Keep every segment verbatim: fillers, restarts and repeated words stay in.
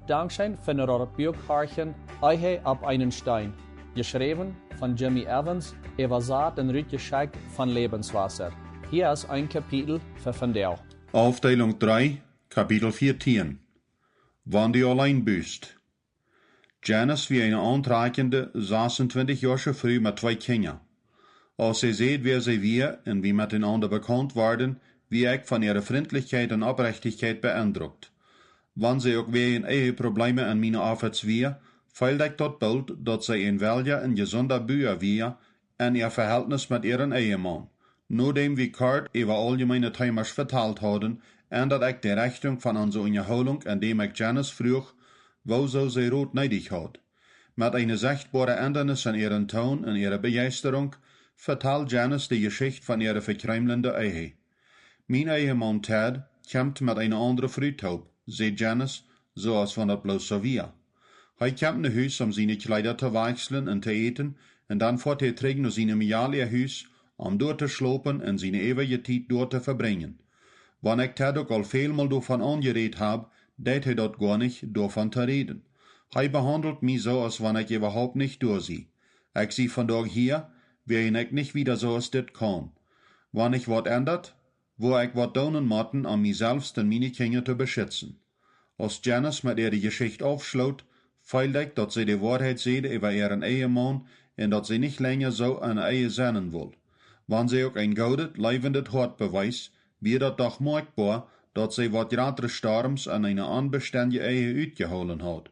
Dankscheen fa daut Buak horchen, Ehe opp eenen Steen, jeschräwen von Jimmy Evans, äwasat un rutjeschekjt von Lebenswasser. Hia es een Kapitel fa vondoag. Aufdeelunk dree, Kapitel vieetieen. Wan du auleen best. Janice wia eene auntrakjende, sasuntwintich-joasche Fru met twee Kjinja. Aus see säd, wäa see wia un wie met enaunda bekaunt worden, wia ekj von äare Frintlichkjeit un Oprechtichkjeit beendrukt. Wan see uk wäajen Eheprobleme en miene Office wia, feeld ekj daut boolt, daut see een welja un jesunda Bua wia en äa Vehältnis met äaren Ehemaun. Nodäm wie kort äwa auljemeene Teemasch vetalt hauden, endad ekj de Rechtunk von onse Unjahoolunk, endäm ekj Janice fruach, woosoo see Rot needich haud. Met eene sechtboare Endanis en äaren Toon un äare Bejeisterunk vetald Janice de Jeschicht von äare vekjreemlende Ehe. Mien Ehemaun Ted kjemt met eene aundre Fru toop, säd Janice, soo aus wan daut bloos soo wia. Hee kjemt no Hus, om siene Kjleeda to wajchslen un to äten, un dan foat hee trigj no sienem Mejal äa Hus, om doa to schlopen un siene äwaje Tiet doa to vebrinjen. Wan ekj Ted uk aul välmol doavon aunjerät hab, deit hee daut goa nich, doavon to räden. Hee behaundelt mie soo, aus wan ekj äwahaupt nich doa sie. Ekj sie vondoag hia, wäajen ekj nich wieda soo aus dit kaun. Wan ekj waut endat, woa ekj waut doonen motten, om mie selfst un miene Kjinja to beschitzen. Aus Janice met äare Jeschicht aufschloot, feeld ekj, daut see de Woarheit säd äwa äaren Ehemaun un daut see nich lenja soo en Ehe sennen wull. Wan see uk een goodet, leewendet Hoat bewees, wia daut doch moakjboa, daut see waut jratre Storms en eene onbestendje Ehe utjehoolen haud.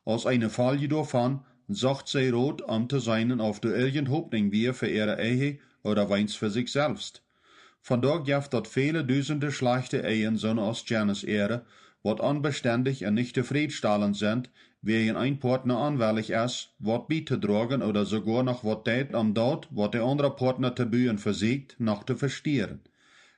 Aus eene Folj doavon socht see Rot, om to seenen, auf doa irjent Hopninj wia fa äare Ehe ooda weens fa sikj selfst. Vondoag jeft daut väle dusende schlajchte Ehen, soone aus Janice äare, waut onbestendich un nich tofrädstalent sent, wäajen een Partna onwellich es, waut bietodroagen ooda soogoa noch waut deit, om daut, waut de aundra Partna to buen vesieekjt, noch to vestieren.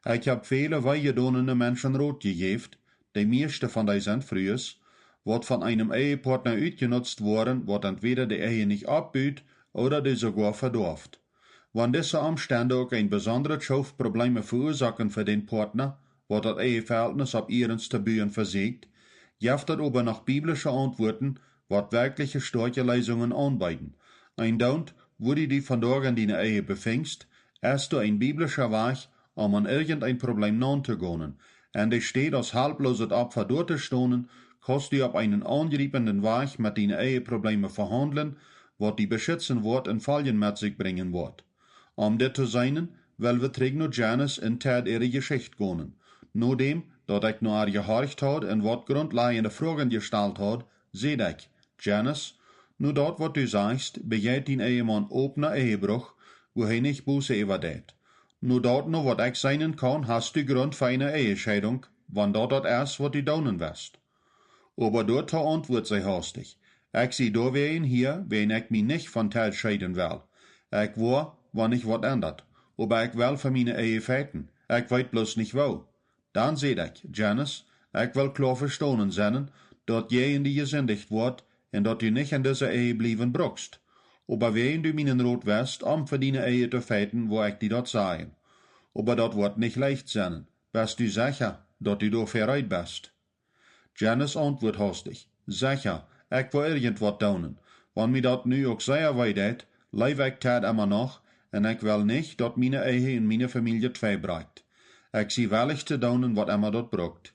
Ekj hab väle weejedonene Menschen Rot jejäft, de mieeschte von dee sent Frues, waut von eenem Ehepartna utjenutzt woaren, waut entwäda de Ehe nich oppbut ooda dee soogoa vedoaft. Wan dise Omstend uk een besondret Schoof Probleme veuasoaken fa dän Partna, waut daut Eheverhältnis opp iernste Buen vesieekjt, jeft daut oba noch biblische Auntwuaten, waut werkjliche stoakje Leesungen aunbeeden. Eendoont, wua du die vondoag en diene Ehe befinjst, es doa een biblischa Wajch, om aun irjenteen Problem nauntogonen. En de Städ aus halplooset Opfa doa to stonen, kaust du opp eenen aunjriependen Wajch met diene Eheprobleme vehaundlen, waut die beschitzen woat un Foljen met sikj brinjen woat. Om dit to seenen, well wie trigj no Janice un Ted äare Jeschicht gonen. Nodäm daut ekj no ar jehorcht haud un waut grundlajende Froagen jestalt haud, säd ekj: Janice, no daut waut du sajchst, bejeit dien Ehemaun opna Ehebruch, wua hee nich Buss äwa deit. No daut, no waut ekj seenen kaun, hast du Grunt fa eene Ehescheidunk, wan daut daut es, waut du doonen west. Oba doatoo auntwuat see haustich: Ekj sie doawäajen hia, wäajen ekj mie nich von Ted scheeden well. Ekj woa, wan nich waut endat, oba ekj well fa miene Ehe feiten. Ekj weet bloos nich woo. Dan säd ekj: Janice, ekj well kloa vestonen sennen, daut jäajen die jesindicht woat un daut du nich en dise Ehe bliewen brukst. Oba wäajen du mienen Rot west, om fa diene Ehe to feiten, woa ekj die daut sajen. Oba daut woat nich leicht sennen. Best du secha, daut du doafäa reed best? Janice auntwuat haustich: Secha, ekj woa irjent waut doonen. Wan mie daut nu uk sea wee deit, leew ekj Ted emma noch, un ekj well nich, daut miene Ehe un miene Famielje twei brakjt. Ekj sie wellich to doonen, waut emma daut brukt.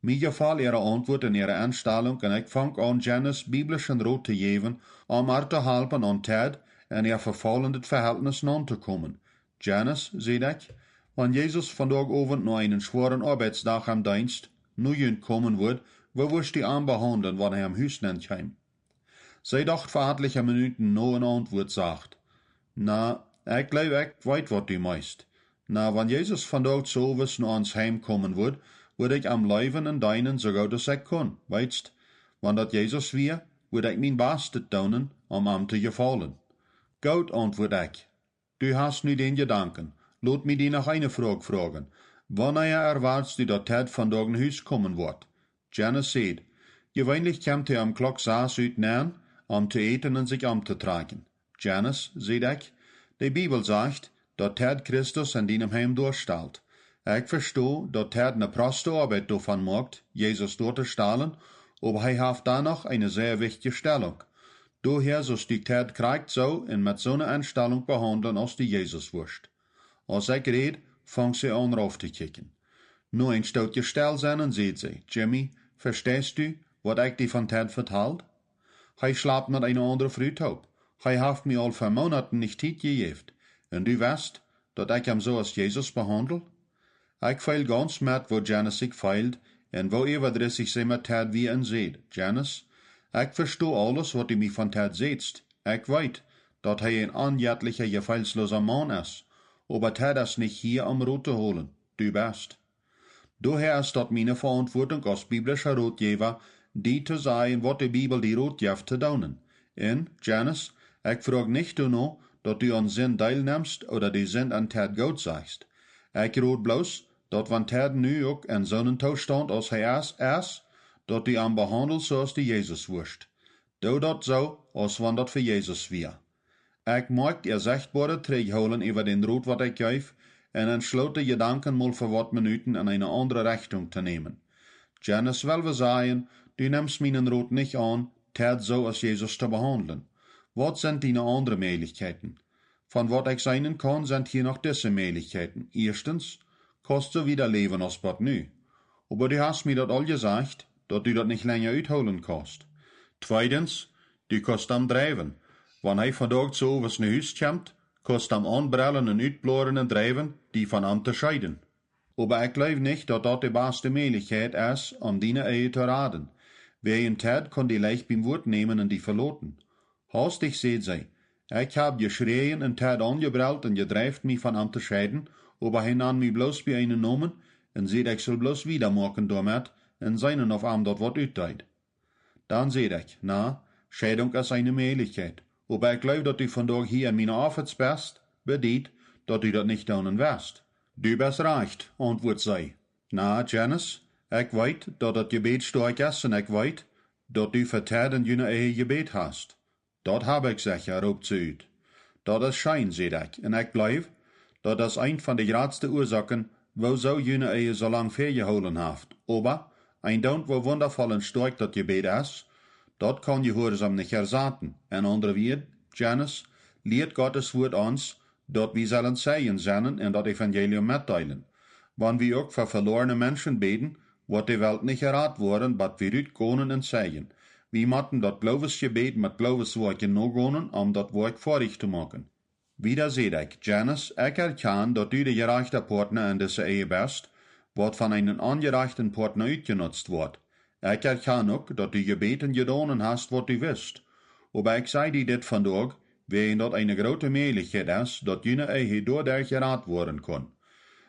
Mie jefoll äare Auntwuat un äare Enstalunk, un ekj funk aun, Janice biblischen Rot to jäwen, om ar to halpen, aun Ted en äa vefaulendet Vehältnis nauntokomen. Janice, säd ekj, wan Jesus vondoag Owent no eenen schwoaren Oabeitsdach em Deenst no junt komen wudd, woo wurscht du am behaundlen, wan hee em Hus nenn kjeem? See docht fa atelje Minuten no un auntwuat sacht: Na, ekj jleew, ekj weet, waut du meenst. Na, wan Jesus vondoag sowes no ons Heim komen wudd, wudd ekj am leewen un deenen, soo goot aus ekj kunn. Weetst, wan daut Jesus wia, wudd ekj mien Bastet doonen, om am to jefaulen. Goot, auntwuat ekj. Du hast nu dän Jedanken. Lot mie die noch eene Froag froagen. Wanea erwoatst du, daut Ted vondoag no Hus komen woat? Janice säd: Jeweenlich kjemt hee om Klock sas ut nenn, om to äten un sikj omtotrakjen. Janice, säd ekj, de Bibel sajcht, daut Ted Christus en dienem Heim doastalt. Ekj vesto, daut Ted ne proste Oabeit doavon moakt, Jesus doatostalen, Oba hee haft dan noch eene sea wichtje Stellunk. Doahäa saust du Ted krakjt soo un met soone Enstalunk behaundlen aus du Jesus wurscht. Aus ekj räd, funk see aun rauf to kjikjen. No een Stootje stell sennen säd see: "Jimmy, vesteist du, waut ekj die von Ted vetald? Hee schlapt met eene aundre Fru toop. Hee haft mie aul fa Moonaten nich Tiet jejäft. Un du west, daut ekj am soo aus Jesus behaundel?" Ekj feel gaunz met, woo Janice sikj feeld un woo äwadrissich see met Ted wia un säd: "Janice, ekj vesto aules, waut du mie von Ted sätst. Ekj weet, daut hee een onjettlicha, jefeelsloosa Maun es. Oba Ted es nich hia, om Rot to holen. Du best. Doahäa es daut miene Veauntwuatunk aus biblischa Rotjäwa, die to sajen, waut de Bibel die Rot jeft to doonen. Un, Janice, ekj froag nich doano, daut du aun Sind deelnemst ooda de Sind aun Ted goot sajchst. Ekj rod bloos, daut wan Ted nu uk en soonen Toostaunt aus hee es, es, daut du am behaundelst soo aus du Jesus wurscht. Doo daut soo, aus wan daut fa Jesus wia." Ekj moakjt äa sechtboaret Trigjhoolen äwa dän Rot, waut ekj jeef, un entschloot, de Jedanken mol fa waut Minuten en eene aundre Rechtunk to nämen. "Janice, well wie sajen, du nemst mienen Rot nich aun, Ted soo aus Jesus to behaundlen. Waut sent diene aundre Mäajlichkjeiten? Von waut ekj seenen kaun, sent hia noch dise Mäajlichkjeiten. Ieeschtens, kaust soo wieda läwen aus bat nu. Oba du hast mie daut aul jesajcht, daut du daut nich lenja uthoolen kaust. Tweedens, du kaust am dreiwen. Wan hee vondoag soo owes no Hus kjemt, kaust am aunbrellen un utbloren un dreiwen, die von am to scheeden. Oba ekj jleew nich, daut daut de baste Mäajlichkjeit es, om diene Ehe to raden. Wäajen Ted kaun die leicht biem Wuat nämen un die veloten." Haustich säd see: "Ekj hab jeschräajen un Ted aunjebrellt un jedreift, mie von am to scheiden, oba hee nand mie bloos bie eenen Nomen un säd, ekj sull bloos wieda moaken doamet un seenen, auf am daut waut utdeed." Dan säd ekj: "Na, Scheidunk es eene Mäajlichkjeit, oba ekj jleew, daut du vondoag hia en miene Office best, bediet, daut du daut nich doonen west." "Du best rajcht," auntwuat see. "Na, Janice, ekj weet, daut daut Jebäd stoakj es un ekj weet, daut du fa Ted un june Ehe jebät hast." "Daut hab ekj secha," roopt see ut. "Daut es scheen," säd ekj, "un ekj jleew, daut es eent von de jratste Uasoaken, woosoo june Ehe soo lang väajehoolen haft. Oba, een Doont, woo wundavoll un stoakj daut Jebäd es, daut kaun Jehuarsom nich ersaten. En aundre Wieed, Janice, lieet Gottes Wuat ons, daut wie sellen Zeijen sennen un daut Evangelium metdeelen. Wan wie uk fa veloarne Menschen bäden, woat de Welt nich jerat woaren, bat wie rutgonen un zeijen. Wie motten daut Gloowesjebäd met Glooweswoakjen nogonen, om daut Woakj foadich to moaken." Wieda säd ekj: "Janice, ekj erkjan, daut du de jerajchta Poatna en dise Ehe best, waut von eenen onjerajchten Poatna utjenutzt woat. Ekj erkjan uk, daut du jebäden jedonen hast, waut du wist. Oba ekj saj die dit vondoag, wäajen daut eene groote Mäajlichkjeit es, daut june Ehe doaderch jerat woaren kaun.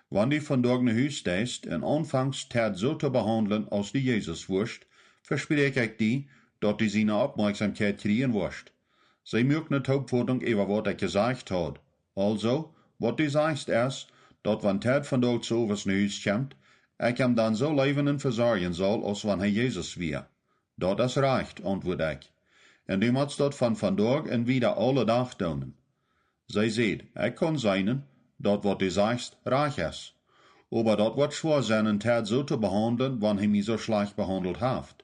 Wan du vondoag no Hus deist un aunfangst, Ted soo to behaundlen, aus du Jesus wurscht, vespräakj ekj die, daut du siene Oppmoakjsomkjeit kjrieen woascht." See muak ne Toopfotunk äwa waut ekj jesajcht haud. "Aulsoo, waut du sajchst es, daut wan Ted vondoag soo owes no Hus kjemt, ekj am dan soo leewen un vesorjen saul, aus wan hee Jesus wia." "Daut es rajcht," auntwuat ekj. "Un du motst daut von vondoag un wieda aule Dach doonen." See säd: "Ekj kaun seenen, daut waut du sajchst rajcht es. Oba daut woat schwoa sennen, Ted soo to behaundlen, wan hee mie soo schlajcht behaundelt haft.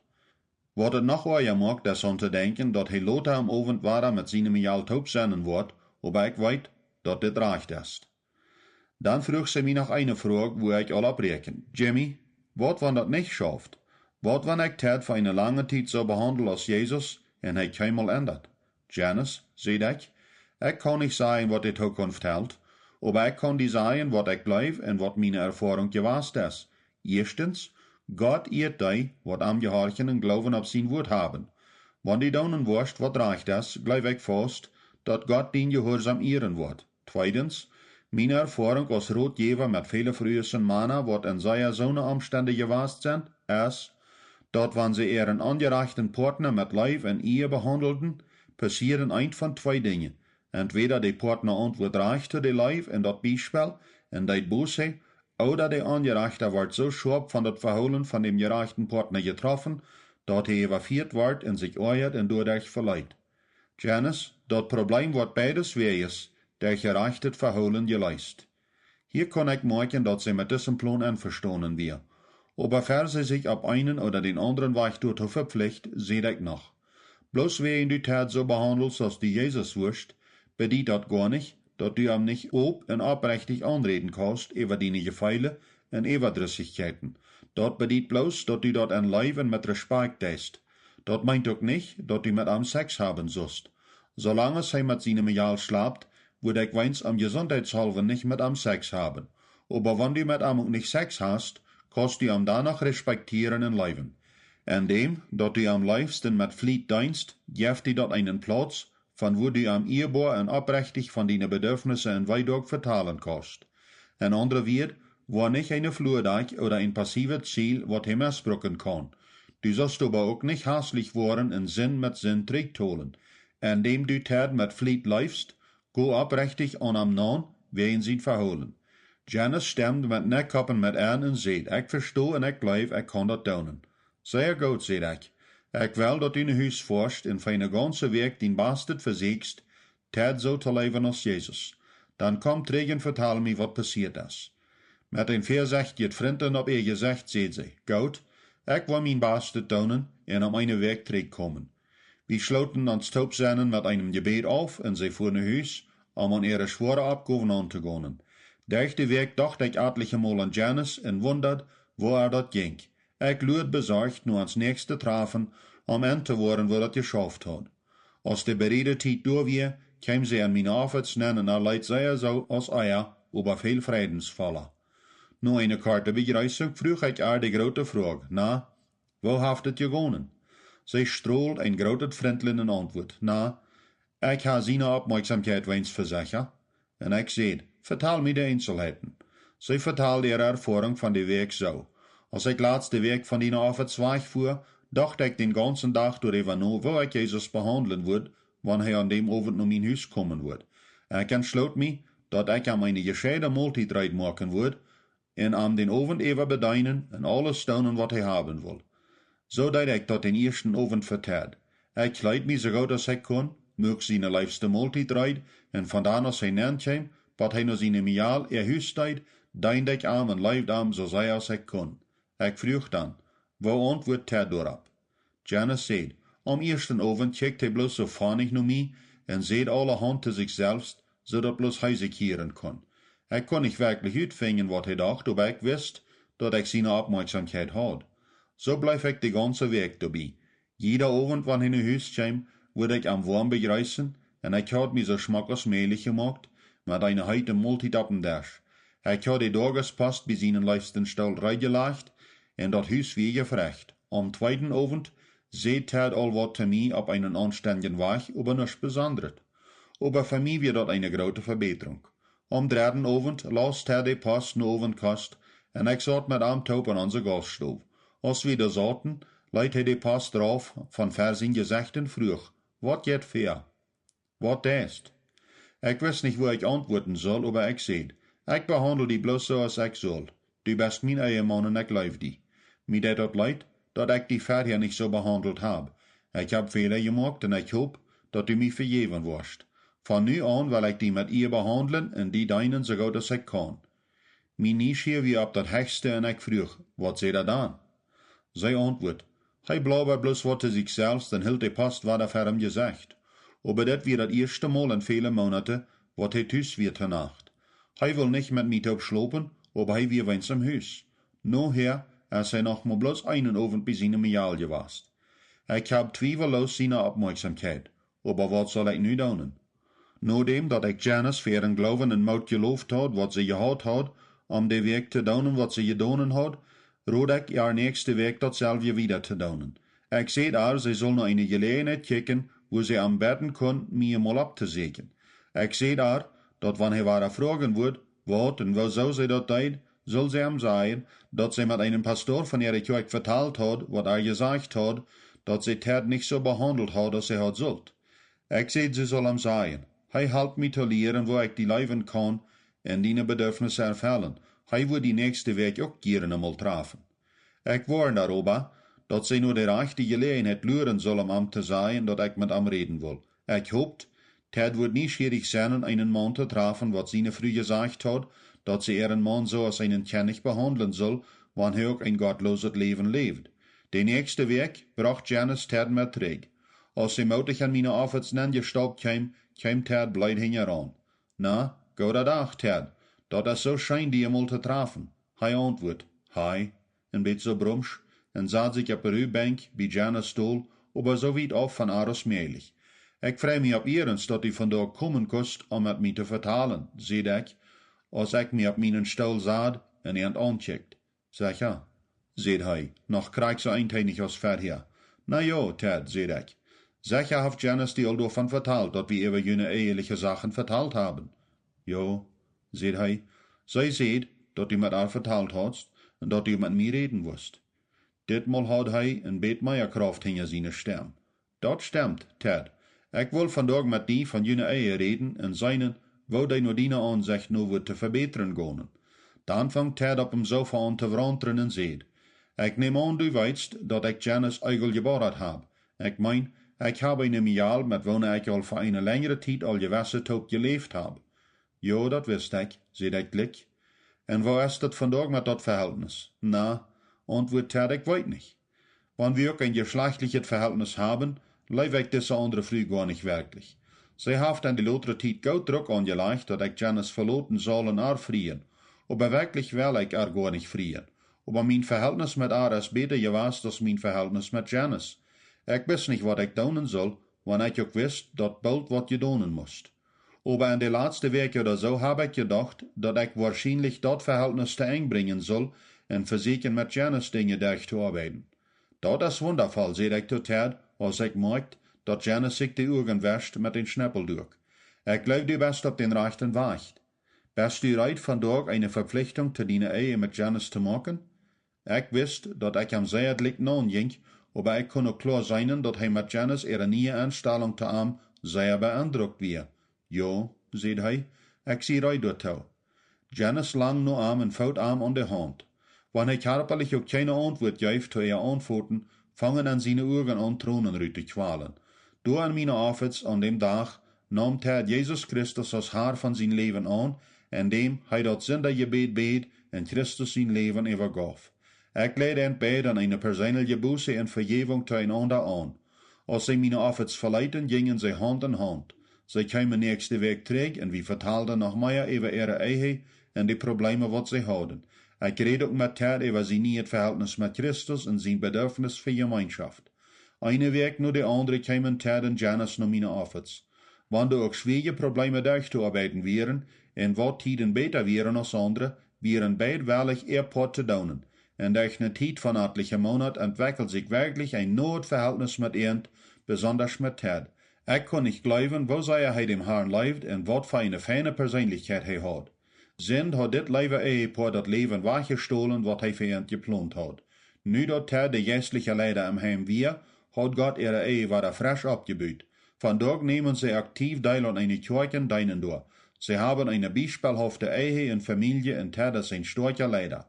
Waut et noch oaja moakt, es aun to denkjen, daut hee lota aum Owent wada met siene Mejal toop sennen woat, oba ekj weet, daut dit rajcht es." Dan fruach see mie noch eene Froag, wua ekj aul opp räakjen: "Jimmy, waut wan daut nich schauft? Waut wan ekj Ted fa eene lange Tiet soo behaundel aus Jesus un hee kjeenmol endat?" "Janice," säd ekj, "ekj kaun nich sajen, waut de Tookunft helt, oba ekj kaun die sajen, waut ekj jleew un waut miene Erfoarunk jewast es. Ieeschtens, Gott ieet dee, waut am jehorchen un Gloowen opp sien Wuat haben. Wan du doonen woascht, waut rajcht es, jleew ekj faust, daut Gott dien Jehuarsom ieren woat. Tweedens, miene Erfoarunk aus Rotjäwa met väle Frues un Mana, waut en sea soone Omstend jewast sent, es, daut wan see äaren onjerajchten Poatna met Leew un Iea behaundelden, passieren eent von twee Dinja. Entwäda de Poatna auntwuat rajcht to de Leew un daut Biespel un deit Buße, ooda de Onjerajchta woat soo schoap von daut Vehoolen von däm jerajchten Poatna jetroffen, daut hee äwafieet woat un sikj oajat un doaderch veleet. Janice, daut Probleem woat beides Wäajes derch jerajchtet Vehoolen jeleest." Hia kunn ekj moakjen, daut see met disen Plon envestonen wia. Oba ver see sikj opp eenen ooda dän aundren Wajch doatoo vepflicht, säd ekj noch: Bloos wäajen du Ted soo behaundelst aus du Jesus wurscht, bediet daut goa nich, daut du am nich op un opprechtich aunräden kaust äwa diene Jefeele un Äwadrissichkjeiten. Daut bediet bloos, daut du daut en Leew un met Respakjt deist. Daut meent uk nich, daut du met am Sex haben sust. Soo lang aus hee met siene Mejal schlapt, wudd ekj weens om Jesundheitshaulwen nich met am Sex haben. Oba wan du met am uk nich Sex hast, kaust du am dan noch respektieren un leewen. En däm daut du am leefst un met Fliet deenst, jeft die daut eenen Plauz, von wua du am ieeboa un opprechtich von diene Bedurfnisse un Weedoag vetalen kaust. En aundre Wieed, woa nich eene Fluadakj ooda een passiewet Ziel, waut hee mesbruken kaun. Du sust oba uk nich haslich woaren un Sind met Sind trigjtolen. En däm du Ted met Fliet leefst, go opprechtich aun am naun wäajen sien Vehoolen. Janice stemd met Nekjkoppen met en un säd: Ekj vesto un ekj jleew, ekj kaun daut doonen. Sea goot, säd ekj. Ekj well, daut du no Hus foascht un fa eene gaunse Wäakj dien Bastet vesieekjst, Ted soo to leewen aus Jesus. Dan komm trigj un vetal mie, waut passieet es. Met een väasechtjet Frinten opp äa Jesecht säd see: Goot, ekj woa mien Bastet doonen un om eene Wäakj trigjkomen. Wie schlooten ons Toopsennen met eenem Jebäd auf un see fua no Hus, om aun äare schwoare Oppgow nauntogonen. Derch de Wäakj docht ekj atlichemol aun Janice un wundad, woo ar daut jinkj. Ekj luad besorcht no ons näakjste Trafen, om entowoaren, woo daut jeschauft haud. Aus de beräde Tiet doa wia, kjeem see en miene Office nenn un leet sea soo aus ea, oba väl freidensvolla. No eene korte Bejreessunk fruach ekj ar de groote Froag: Na, woo haft et jegonen? See strold een grootet Frinten un auntwuad: Na, ekj ha siene Oppmoakjsomkjeit weens vesecha. Un ekj säd: Vetal mie de Eenselheiten. See vetald äare Erfoarunk von de Wäakj soo: Aus ekj latste Wäakj von diene Office wajch fua, docht ekj dän gaunsen Dach doaräwa no, woo ekj Jesus behaundlen wudd, wan hee aun däm Owent no mien Hus komen wudd. Ekj entschloot mie, daut ekj am eene jescheide Moltiet reed moaken wudd un am dän Owent äwa bedeenen un aules doonen, waut hee haben wull. Soo deed ekj daut dän ieeschten Owent fa Ted. Ekj kjleed mie soo goot aus ekj kunn, muak siene leefste Moltiet reed, un von dan aus hee nenn kjeem, bat hee no siene Mejal äa Hus deed, deend ekj am un leewd am soo sea aus ekj kunn. Ekj fruach dan: Woo auntwuat Ted doaropp? Janice säd: Aum ieeschten Owent kjikjt hee bloos soo fonich no mie un säd aulahaunt to sikj selfst, soo daut bloos hee sikj hieren kunn. Ekj kunn nich werkjlich utfinjen, waut hee docht, oba ekj wist, daut ekj siene Oppmoakjsomkjeit haud. Soo bleef ekj de gaunse Wäakj doabie. Jieda Owent, wan hee no Hus kjeem, wudd ekj am woam bejreessen, un ekj haud mie soo schmock aus mäajlich jemoakt, met eene heete Moltiet oppem Desch. Ekj haud de Doagespost bie sienen leefsten Stool reedjelajcht, un daut Hus wia jefrecht. Aum tweeden Owent säd Ted aul waut to mie opp eenen aunstendjen Wajch, oba nuscht Besondret. Oba fa mie wia daut eene groote Vebätrunk. Aum dredden Owent laus Ted de Post no Owentkost, un ekj saut met am toop en onse Gauststow. Aus wie doa sauten, leet hee de Post rauf von ver sien Jesecht un fruach: Waut jeit väa? Waut deist? Ekj wist nich, woo ekj auntwuaden sull, oba ekj säd: Ekj behaundel die bloos soo aus ekj sull. Du best mien Ehemaun un ekj leew die. Mie deit daut leet, daut ekj die verhäa nich soo behaundelt hab. Ekj hab Fäla jemoakt un ekj hop, daut du mie vejäwen woascht. Von nu aun well ekj die met Ea behaundlen un die deenen soo goot aus ekj kaun. Mien Nieschia wia opp daut hechste un ekj fruach: Waut säd hee dan? See auntwuat: Hee blabbad bloos waut to sikj selfst un hilt de Post wada ver em Jesecht. Oba dit wia daut ieeschte Mol en väle Moonate, waut hee tus wia to Nacht. Hee wull nich met mie toop schlopen, oba hee wia weens em Hus. Nohäa es hee noch mau bloos eenen Owent bie siene Mejal jewast. Ekj hab twiewelloos siene Oppmoakjsomkjeit, oba waut saul ekj nu doonen? Nodäm daut ekj Janice fa äaren Gloowen un Moot jeloft haud, waut see jehaut haud, om de Wäakj to doonen, waut see jedonen haud, rod ekj ar näakjste Wäakj daut selwje wieda to doonen. Ekj säd ar, see sull no eene Jeläajenheit kjikjen, wua see am bäden kunn, mie mol opptosieekjen. Ekj säd ar, daut wan hee wada froagen wudd, waut un woosoo see daut deed, sull see am sajen, daut see met eenen Pastor von äare Kjoakj vetalt haud, waut ar jesajcht haud, daut see Ted nich soo behaundelt haud aus see haud sullt. Ekj säd, see sull am sajen: Hee halpt mie to lieren, woo ekj die leewen kaun un diene Bedurfnisse erfellen. Hee wudd die näakjste Wäakj uk jieren emol trafen. Ekj woarnd ar oba, daut see no de rajchte Jeläajenheit luaren sull, om am to sajen, daut ekj met am räden wull. Ekj hopt, Ted wudd nieschierich sennen, eenen Maun to trafen, waut siene Fru jesajcht haud, daut see äaren Maun soo aus eenen Kjennich behaundlen sull, wan hee uk een gottloset Läwen läwd. De näakjste Wäakj brocht Janice Ted met trigj. Aus see mootich en miene Office nenjestaupt kjeem, kjeem Ted bleed hinjaraun. "Na, gooda Dach, Ted. Daut es soo scheen, die emol to trafen." Hee auntwuat: "Hi," een bät soo brumsch, un sad sikj opp de Ruwbenkj bie Janice dol, oba soo wiet auf von ar aus mäajlich. "Ekj frei mie opp iernst, daut du vondoag komen kust, om met mie to vetalen," säd ekj, aus ekj mie opp mienen Stool sad un an aunkjikjt. "Secha?" säd hee, noch krakjt soo eentönich aus verhäa. "Na jo, Ted," säd ekj. "Secha haft Janice die aul doavon vetalt, daut wie äwa june eheliche Sachen vetalt haben?" "Jo," säd hee. "See säd, daut du met ar vetalt haudst un daut du met mie räden wust." Ditmol haud hee een bät mea Krauft hinja siene Stemm. "Daut stemmt, Ted. Ekj well vondoag met die von june Ehe räden un seenen, woo dee no diene Aunsecht no wudd to vebätren gonen." Dan funk Ted opp em Sofa aun to wauntren un säd: "Ekj näm aun, du weetst, daut ekj Janice Eagle jebodat hab. Ekj meen, ekj hab eene Mejal, met woone ekj aul fa eene lenjre Tiet aul jewesse toop jeläft hab." "Jo, daut wist ekj," säd ekj jlikj. "Un woo es daut vondoag met daut Vehältnis?" "Na," auntwuat Ted, "ekj weet nich. Wan wie uk een jeschlajchtlichet Vehältnis haben, leew ekj dise aundre Fru goa nich werkjlich. See haft en de latste Tiet goot Druck aunjelajcht, daut ekj Janice veloten saul un ar frieen. Oba werkjlich well ekj ar goa nich frieen. Oba mien Vehältnis met ar es bäta jewast aus mien Vehältnis met Janice. Ekj wist nich, waut ekj doonen sull, wan ekj uk wist, daut boolt waut jedonen must. Oba en de latste Wäakj ooda soo hab ekj jedocht, daut ekj woarschienlich daut Vehältnis to Enj brinjen sull un vesieekjen met Janice Dinja derch to oabeiden." "Daut es wundavoll," säd ekj to Ted, aus ekj moakjt, daut Janice sikj de Uagen wescht met een Schneppelduak. "Ekj jleew, du best opp dän rajchten Wajch. Best du reed, vondoag eene Vepflichtunk to diene Ehe met Janice to moaken?" Ekj wist, daut ekj am sea jlikj naunjinkj, oba ekj kunn uk kloa seenen, daut hee met Janice äare niee Enstalunk to am sea beendrukt wia. "Jo," säd hee, "ekj sie reed doatoo." Janice langd no am un foot am aun de Haunt. Wan hee kjarpalich uk kjeene Auntwuat jeef to äa Aunfoten, fungen en siene Uagen aun Tronen rut to kjwalen. Doa en miene Office aun däm Dach naum Ted Jesus Christus aus Har von sien Läwen aun, endäm hee daut Sindajebäd bäd un Christus sien Läwen äwajeef. Ekj leid an beid eene perseenelje Buße un Vejäwunk to eenaunda aun. Aus see miene Office veleeten, jinjen see Haunt en Haunt. See kjeemen näakjste Wäakj trigj un wie vetalden noch mea äwa äare Ehe un de Probleeme, waut see hauden. Ekj räd uk met Ted äwa sien nieet Vehältnis met Christus un sien Bedarfnis fa Jemeenschoft. Eene Wäakj no de aundre kjeemen Ted un Janice no miene Office. Wan doa uk schwierje Probleeme derch to oabeiden wieren un waut Tieden bäta wieren aus aundre, wieren beid wellich, äa Poat to doonen. Un derch ne Tiet von atelje Moonat entwekjeld sikj werkjlich een noet Vehältnis met an, besonda met Ted. Ekj kunn nich jleewen, woo sea hee däm Harn leewd un waut fa eene feine Perseenlichkjeit hee haud. Sind haud dit leewe Ehepoa daut Läwen wajchjestolen, waut hee fa an jeplont haud. Nu daut Ted de jeistelje Leida em Heim wia, haud Gott äare Ehe wada fresch oppjebut. Vondoag nämen see aktiv Deel aun eene Kjoakj un deenen doa. See haben eene biespelhafte Ehe un Famielje un Ted es een stoakja Leida.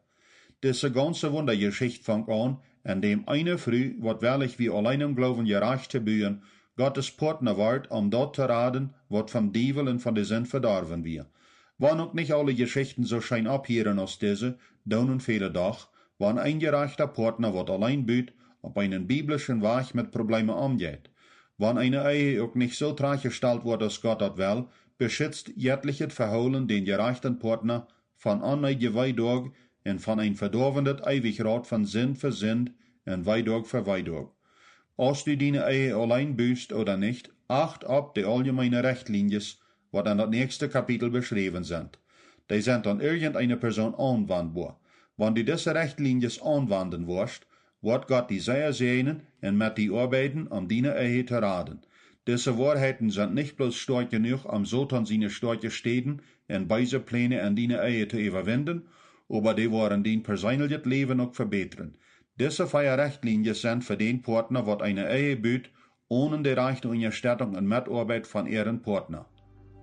Dise gaunze Wundajeschicht funk aun, endäm eene Fru, waut wellich wia, auleen em Gloowen jerajcht to buen, Gottes Poatna wort, om daut to raden, waut vom Diewel un von de Sind vedorwen wia. Wan uk nich aule Jeschichten soo scheen opphieren aus dise, doonen väle doch, wan een jerajchta Poatna, waut auleen but, opp eenen biblischen Wajch met Probleeme omjeit. Wan eene Ehe uk nich soo trajchtjestalt woat aus Gott daut well, beschitzt jettlichet Vehoolen dän jerajchten Poatna von onneedje Weedoag un von een vedoawendet Eewichraut von Sind fa Sind un Weedoag fa Weedoag. Aus du diene Ehe auleen bust ooda nich, acht opp de auljemeene Rechtlienjes, waut en daut näakjste Kapitel beschräwen sent. Dee sent aun irjenteene Persoon aunwandboa. Wan du dise Rechtlienjes aunwanden woascht, woat Gott die sea säajnen un met die oabeiden, om diene Ehe to raden. Dise Woarheiten sent nich bloos stoakj jenuach, om Soton siene stoakje Städen un beese Pläne en diene Ehe to äwawinden, oba dee woaren dien perseeneljet Läwen uk vebätren. Dise vea Rechtlienjes sent fa dän Poatna, waut eene Ehe but, onen de rajchte Unjastettunk un Metoabeit von äaren Poatna.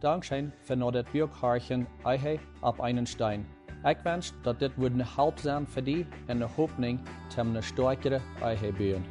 Dankscheen fa no dit Buak horchen, Ehe opp eenen Steen. Ekj wensch, daut dit wudd ne Help sennen fa die un ne Hopninj toom ne stoakjre Ehe buen.